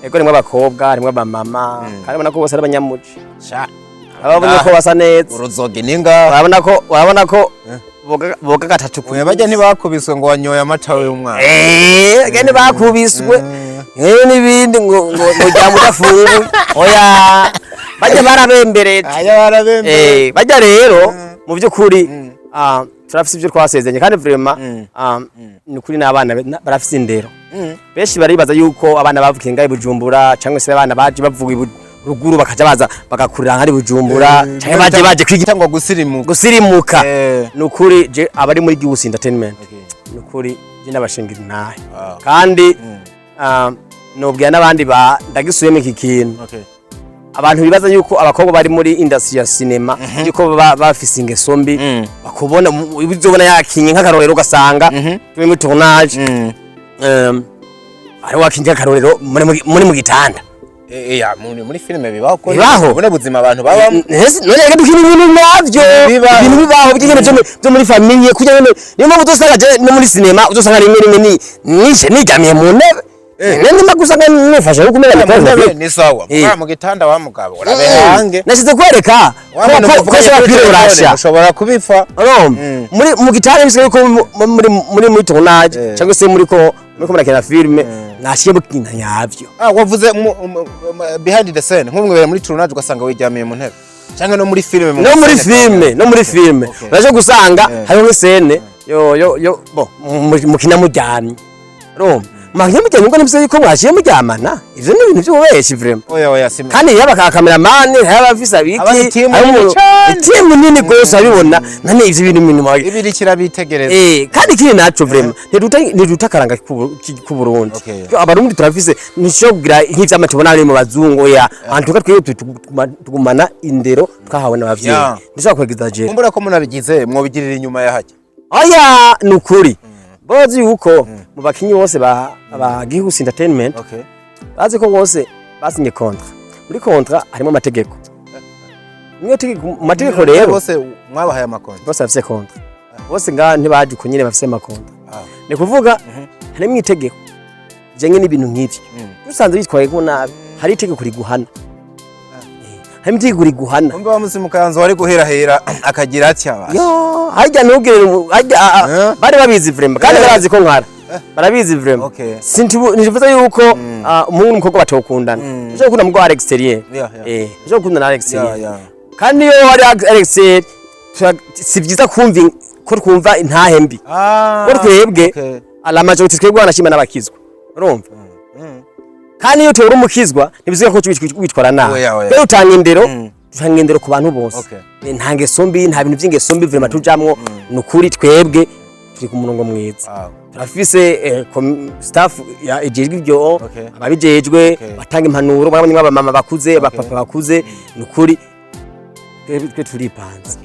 Ego, harimwo abakobwa, harimwo abamama, kandi ubona ko bose ari abanyamuci. Sha. Urabona ko basa neza. Uruzogi ninga. Urabona ko boga gatatu ku Oya, bajya ntibakubiswe ngo wanyoye amata y'umwana. Gende bakubiswe n'ibindi ngo jya mudafunguye. Oya, bajya barabembereje. Aya barabembe. Bajya rero mu by'ukuri, turafise ibyo twasezeranye, kandi vraiment, ni ukuri n'abana barafise indero. Benshi baribaza yuko abana bavukiye ngaho i Bujumbura, cyangwa se abana baje bavuye ruguru bakaja baza bagakurira nk'ari Bujumbura, cyangwa baje kwiga ngo gusirimuka. Gusirimuka. Ni ukuri je abari muri Gihusi Entertainment, ni ukuri je ndabashingira intahe, kandi nobwira n'abandi ba ndagisubiyemo iki kintu. Abantu bibaza yuko abakobwa bari muri industry ya cinema yuko baba bafise ingeso mbi, bakubona uzobona yakinye nk'akarorero, ugasanga turi muri tournage, ari wakinye nk'akarorero muri mu gitanda. Ya muri filime bibaho ko Bibaho. Bune buzima abantu babamo. None reka dukina ibintu navyo. Bibaho. Ibintu bibaho by'ingene byo muri famille, kugira ngo niyo mpamvu uzosanga je no muri cinema uzosanga rimwe rimwe ni nishe niryamiye mu ntebe, none ndimo gusanga nifashe kuko umenya. Mu ntebe ni sawa. Mu gitanda wa mugabo urabehange. Nashize kwereka ko ushobora kwiyorasha. Ushobora kubipfa. Urumva, muri mu gitanda bisigaye yuko muri tournage, cyangwa se muri ko murakina filme, nashiye mukina nyavyo. Ah, wavuze behind the scene, nk'umwe muri tournage ugasanga wiryamiye mu ntebe, cyangwa no muri filime mu No muri scène. filme, no muri filme uraje gusanga hariho nk'iscène yo bo mukina muryamye. Urumva, mukina muryamye ngo nibyo yuko mwashiye muryamana, ivyo ni ibintu by'ububeshi vraiment. Oya oya, sime. Kandi yaba ka cameraman, yaba afise abiki. Aba ari team hari nini cane. Team nini gose abibona nane ivyo bintu Ibiri kirabitegereza. Kandi ikindi naco vraiment, ntiduta akaranga k'u Burundi. Abarundi turafise, ntishobora kugira nk'ivyama tubona ari mu bazungu. Oya, antuka twebwe tugumana indero twahawe n'abavyeyi. Ntishobora kwexagera. Kumbura ko munabigize mwobigirira inyuma ya hajya. Oya, ni ukuri bozi yuko mu bakinyi bose ba Gihusi Entertainment, bazi ko bose basinye contrat. Muri contrat harimo amategeko. Niyo tegeko, mu mategeko rero bose mwabahaye amakonti? Bose bafise contrat, bose ngaha ntibaje uko nyene, bafise amakontra. Ni kuvuga harimo itegeko rijanye n'ibintu nk'ivyo. Usanze bitwaye ko nabi, hari itegeko riguhana. Harimo itegeko riguhana. Umva, wa musi mukanzo wari guherahera akagira atya ba. Yo, harya ntugire harya bari babizi vraiment, kandi barazi ko nkara, barabizi vraiment. Sintuvuze yuko umuhungu n'umukobwa batokundana. Ushobora gukunda mugabo ari extérieur. Ushobora gukundana ari extérieur. Kandi iyo wari ari extérieur, si byiza kumva ko twumva intahe mbi. Ko twebwe, la majorité twebwe wanashima n'abakizwa, urumva? Kandi iyo utera umukizwa ntibizwiye ko witwara nabi. Oya, oya. Rero utanga indero, utanga indero ku bantu bose. Nta ngeso mbi, nta bintu by'ingeso mbi vraiment tujamwo. Ni ukuri twebwe turi ku murongo mwiza. Turafise staff ya ijejwe ibyo, ababijejwe, batanga impanuro, barabonye abamama bakuze, abapapa bakuze. Ni ukuri twebwe twe turipanze.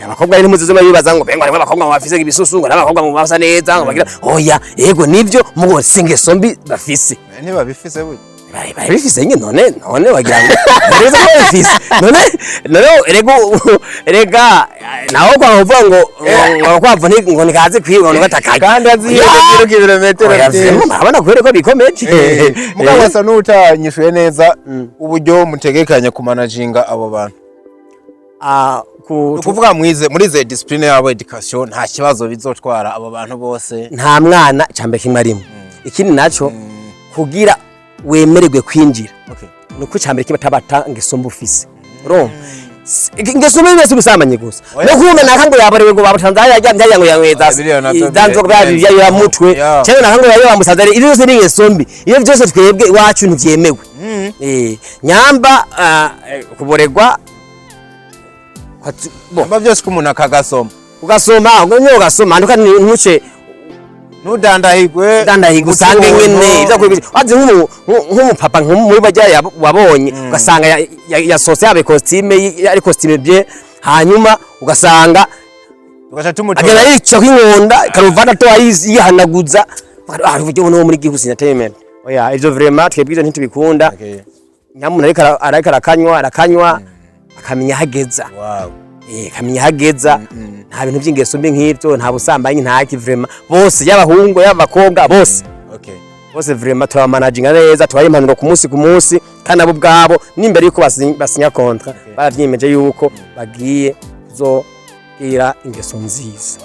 Abakobwa rero ntimuzizo bibaza ngo bengo harimo abakobwa ngo bafise ibisusu, ngo n'abakobwa ngo basa neza, ngo bagira. Oya, yego nivyo, mugo si ingeso mbi bafise. Ntibabifise burya. Bari bifise nyine. None wagira ngo bareza ko bifise? None erega naho kwa kuvuga ngo kwava ngo nikaze kwiba, ngo gatakaye. Kandi azi yuko kwiruka ibirometero byinshi. Urabona kubera ko bikomeje. Mugabo asa n'utanyishuye neza uburyo mutegekanya kumanaginga abo bantu. Ah, ku Ni ukuvuga mwize muri ze discipline yabo, education, nta kibazo bizotwara abo bantu bose? Nta mwana cyambere kimwe arimo. Ikindi naco, kugira wemererwe kwinjira, nuko cyambere kimwe tabata ngeso mbi ufise. Urumva, ingeso mbi yose ubusambanyi gusa no kumva naka ngo yabarewe, ngo babutanze hariya hariya, ngo yanyweza Biriya navyo danzo bya ya mutwe cyangwa naka ngo yayo bamusanze. Ibyo byose ni ingeso mbi. Iyo byose twebwe iwacu ntibyemewe. Nyamba kuboregwa bo Amba byose ko umuntu akagasoma. Ugasoma ngo nyo ugasoma ntuka ntuce Ntudandahigwe. Dandahigwa, usange nyene ivyo kwibye wazi nk'umupapa muri bajya wabonye, ugasanga yasohotse yabaye costume, ari costume bien, hanyuma ugasanga tugaca tumutora. Agenda yica kw'inkonda karuvati atoya, yihanaguza. Ah, uburyo no muri Gihusi Entertainment, oya, ivyo vraiment twebwe ivyo ntitubikunda. Nyamuntu ariko arakanywa akamenya hageza. Akamenya hageza. Nta bintu by'ingeso mbi nk'ibyo, nta busambanyi, nta ki. Vraiment bose, y'abahungu y'abakobwa bose, bose vraiment turabamanaginga neza, tubaha impanuro ku munsi ku munsi, kandi nabo ubwabo n'imbere yuko basinya contrat baravyimeje yuko bagiye kuzogira ingeso nziza.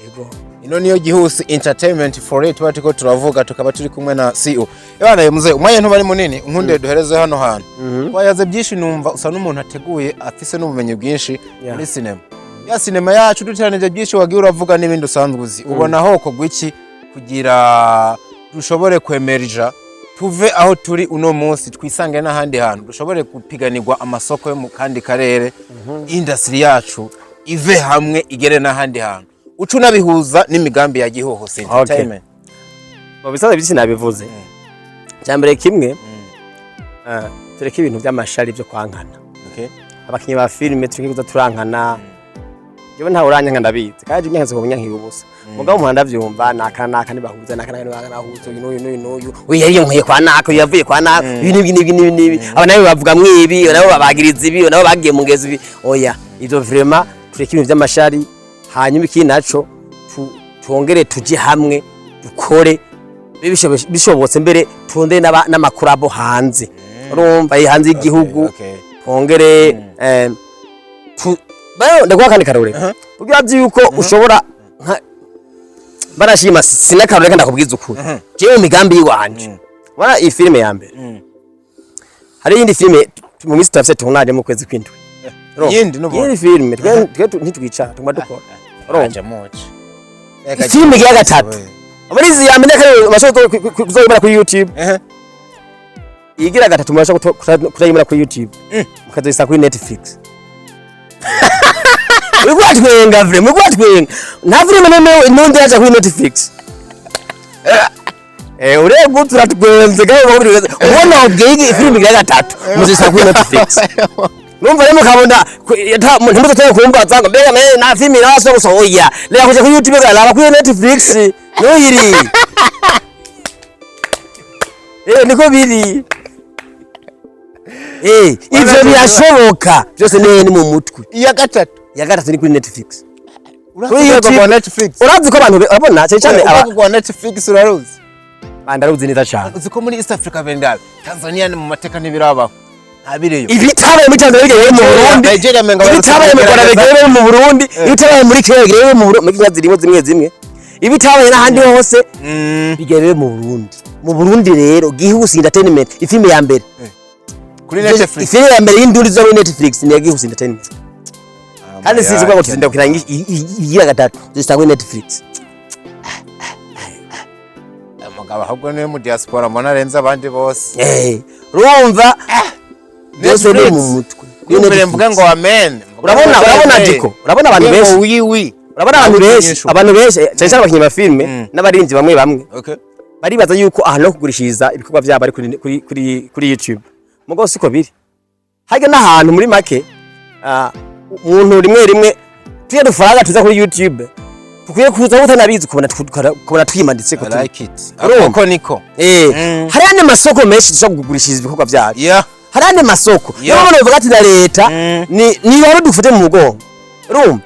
Yego. Ino niyo Gihusi Entertainment for it tuba turiko turavuga, tukaba turi kumwe na CEO. Ebana muze, umwanya ntuba ari munini, unkunde duhereze hano hantu. Wayaze byinshi, numva usa n'umuntu ateguye, afise n'ubumenyi bwinshi muri sinema. Ya sinema yacu, duteranije byinshi wagiye uravuga n'ibindi usanzwe uzi, ubona hoko gwiki kugira dushobore kwemerija, tuve aho turi uno munsi, twisange n'ahandi hantu, dushobore gupiganirwa amasoko yo mu kandi karere, industry yacu ive hamwe igere n'ahandi hantu, uca unabihuza n'imigambi ya Gihuhusi Entertainment? Mu bisaza byinshi nabivuze, cyambere kimwe, tureke ibintu by'amashari byo kwankana. Abakinyi ba filime, tureke kuza turankana. Jewe ntawe uranyanka, ndabizi, kandi unyanka ngo unyankiye ubusa. Mugabo umuhanda ndavyumva, naka naka ntibahuza, naka naka ntibahuza, uyu n'uyu n'uyu n'uyu, uyu yari kwa naka, uyu yavuye kwa naka, uyu n'ibi n'ibi n'ibi n'ibi, aba nabo bavuga mwibi, nabo babagiriza ibi, nabo bagiye mu ngezo ibi. Oya, ivyo vraiment tureke ibintu by'amashari. Hanyuma ikindi naco, twongere tuje hamwe dukore bishobotse, mbere tunde n'amakurabo hanze, urumva, hanze y'igihugu. Twongere bayo ndaguha kandi karore kugira urazi yuko ushobora barashima sinakarore. Kandi ndakubwiza ukuri, jewe mu migambi yiwanje, bara iyi filime ya mbere, hari iyindi filime mu minsi turafise tournage mu kwezi kw'indwi. Urumva? Iyindi n'ubundi? Iyindi filime. Twe ntitwicara, tuguma dukora, urumva? Aje muci. Filime igira gatatu muri izi, ya mbere kandi mashobora kuzoyibona kuri YouTube. Igira gatatu murashobora kutayibona kuri YouTube, mukazoyisanga kuri Netflix. Uriko uratwenga, vraiment uriko uratwenga. Nta filime nemwe nundi yaja kuri Netflix. Urebye turatwenze kandi ubona ubwiye filime igira gatatu muzisanga kuri Netflix. Numva rero mukabona ntimuzoteye kumbaza ngo mbega na filime iraso gusa. Oya, reka kuja kuri YouTube, raba kuri Netflix nuyiri. Niko biri. Ivyo birashoboka byose, ni mu mutwe. Iya gatatu? Ya gatatu ni kuri Netflix. Kuri YouTube YouTube. Kwa Netflix. Urazi ko abantu urabona cyane cyane aba Urwego rwa Netflix uraruzi? Ndaruzi neza cyane. Uzi ko muri East Africa bendabe Tanzania ni mu mateka ntibirabaho, ntabiriyo. Ibitabaye muri Tanzania bigerewe mu Burundi. Nigeria menga Ibitabaye mu Rwanda bigerewe mu Burundi. Ibitabaye muri Kenya bigerewe mu Burundi. Muri Kenya zirimo zimwe zimwe. Ibitabaye n'ahandi hose bigerewe mu Burundi. Mu Burundi rero, Gihusi Entertainment, ifilme ya mbere kuri Netflix. Ifilme ya mbere y'induri zo muri Netflix ni ya Gihusi Entertainment. Kandi sizi ko tuzinda kugira igira gatatu zisanga kuri Netflix. Umugabo ahubwo niwe mu diaspora mbona arenze abandi bose. Urumva byose ni mu mutwe. Kuri Mbere Netflix. mvuga ngo amen. Urabona Diko, urabona abantu benshi. Oui oui. Urabona abantu benshi, cyane cyane abakinnyi ba filime n'abarinzi bamwe bamwe, baribaza yuko ahantu ho kugurishiriza ibikorwa byabo ari kuri YouTube. Mugabo siko biri. Harya n'ahantu muri make, umuntu rimwe rimwe tuya dufaranga tuza kuri YouTube. Tukwiye kuza utanabizi, ukabona twimanitse ko I turi. like it. Urumva? Ako niko. Hari andi masoko menshi dushobora kugurishiriza ibikorwa byacu. Hari andi masoko. Niyo mpamvu bavuga ati na leta ni rero dufate mu mugongo, urumva?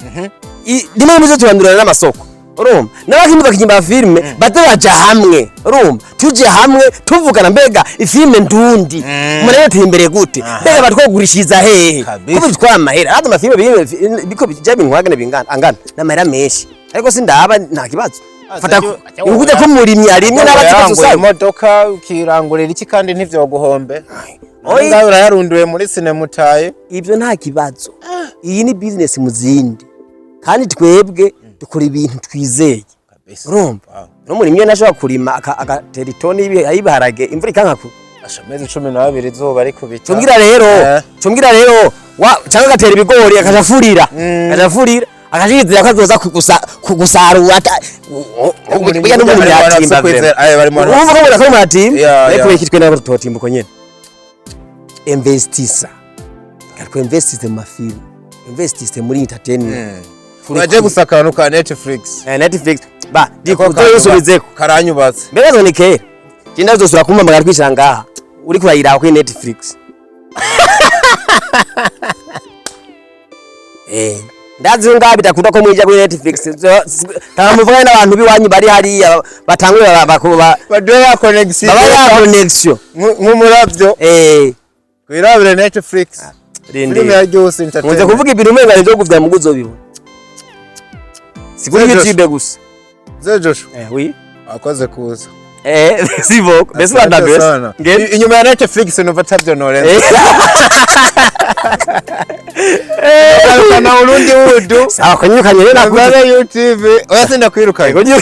Rimwe rimwe turandurana n'amasoko, urumva? N'abakinyi bakinyi filime baze baja hamwe, urumva? Tuje hamwe tuvugana, mbega ifilime ndundi umuntu yoteye imbere gute? Mbega batwogurishiriza hehe? Kabisa. Ko bitwara amahera, hadi amafilime biko bija binkwagana bingana angana n'amahera menshi, ariko sindaba nta kibazo. Fata ukuja ko umurimyi arimye n'abazi Waranguye usanga imodoka, ukirangurira iki, kandi ntivyoguhombe. Oyi. Ngaho urayarunduye muri sinema utaye. Ibyo nta kibazo, iyi ni business mu zindi, kandi twebwe dukora ibintu twizeye, urumva? N'umurimyi ntashobora kurima agatera itoni y'ibiharage, imvura ikanka ku Asha, amezi 12 izuba rikubita. Cumbwira rero, cumbwira rero cyangwa agatera ibigori akaja afurira, akaja afurira, akashizira ko azoza kugusarura Umurimyi burya n'umurimyi bari mu bantu yatimba bafise kwizera. Aye, bari mu bantu Urumva ko bafise ubona ko muratimba, ariko iki twe ntabwo tutotimba uko nyene. Investisa, ariko investise mu mafilime, investise muri entertainment. Uraje gusa akantu ka Netflix. Netflix ba Ako dikuzo kantu yusubizeko. Karanyubatse. Mbega zo ni kera je ndazosubira kumpamagara twicara ngaha uriko urayiraba kuri Netflix. Ndazi ngaha bidakunda ko mwija kuri Netflix. Tanga muvugane n'abantu b'iwanyu bari hariya batangure Baduhe ya connection. baba ya connection. Nk'umuravyo. Kwirabire Netflix. Rindi. Filime ya ryose Muze entertainment. kuvuga ibintu umenga nivyo guvya mu guzobibona, si kuri Ze YouTube gusa. Ze Joshua. Oui. Akoze kuza. Si beaucoup, mbese Asante uranda mbese sana. Inyuma ya Netflix numva atavyo norenza. Garukana urundi wudu. Sawa, kunyirukanye rero nakuze. Nambara YouTube. Oya, sindakwirukanye.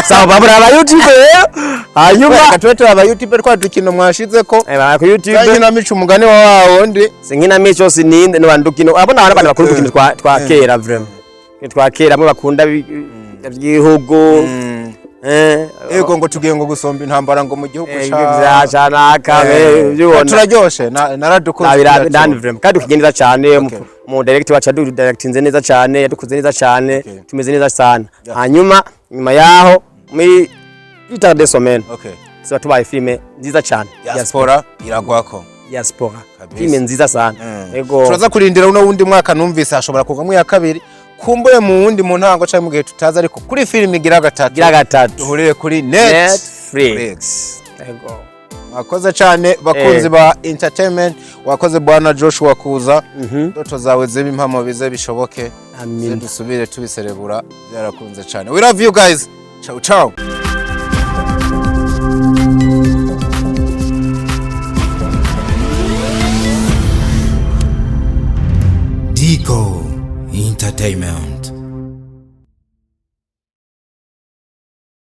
Sawa, babura aba YouTube rero hanyuma. Reka tube turaba YouTube twa dukino mwashizeko. Ba ku YouTube. Nkinamico, umugani wa wawundi. Sinkinamico, sininde no bandukino abo nabana abantu bakunda udukino twa kera, vraiment twa kera, amwe bakunda by'igihugu. Yego, ngo tugiye ngo gusomba intambara ngo mu gihugu ca vya canaka byubona. Turaryoshe, naradukunze. Nabirabe ndani, vraiment, kandi tukigenza cyane. Mu director wacu adu directinze neza cyane, yadukoze neza cyane. Tumeze neza sana. Hanyuma nyuma yaho muri bita des semaines tuba tubaye filime nziza cyane. Diaspora iragwako. Diaspora. Kabisa. Filime nziza sana, yego. Turaza kurindira uno wundi mwaka, numvise hashobora kuvamo iya kabiri, kumbure mu wundi mu ntango canke mu gihe tutazi, ariko kuri filime igira gatatu. Gira gatatu. Duhurire kuri Netflix. Netflix. Yego. Mwakoze cyane, bakunzi ba entertainment. Wakoze, bwana Joshua, kuza. Ndoto zawe zibe impamo, bize bishoboke. Amin. Ze dusubire tubiserebura, byarakunze cyane. We love you guys, ciao ciao. Dico Entertainment.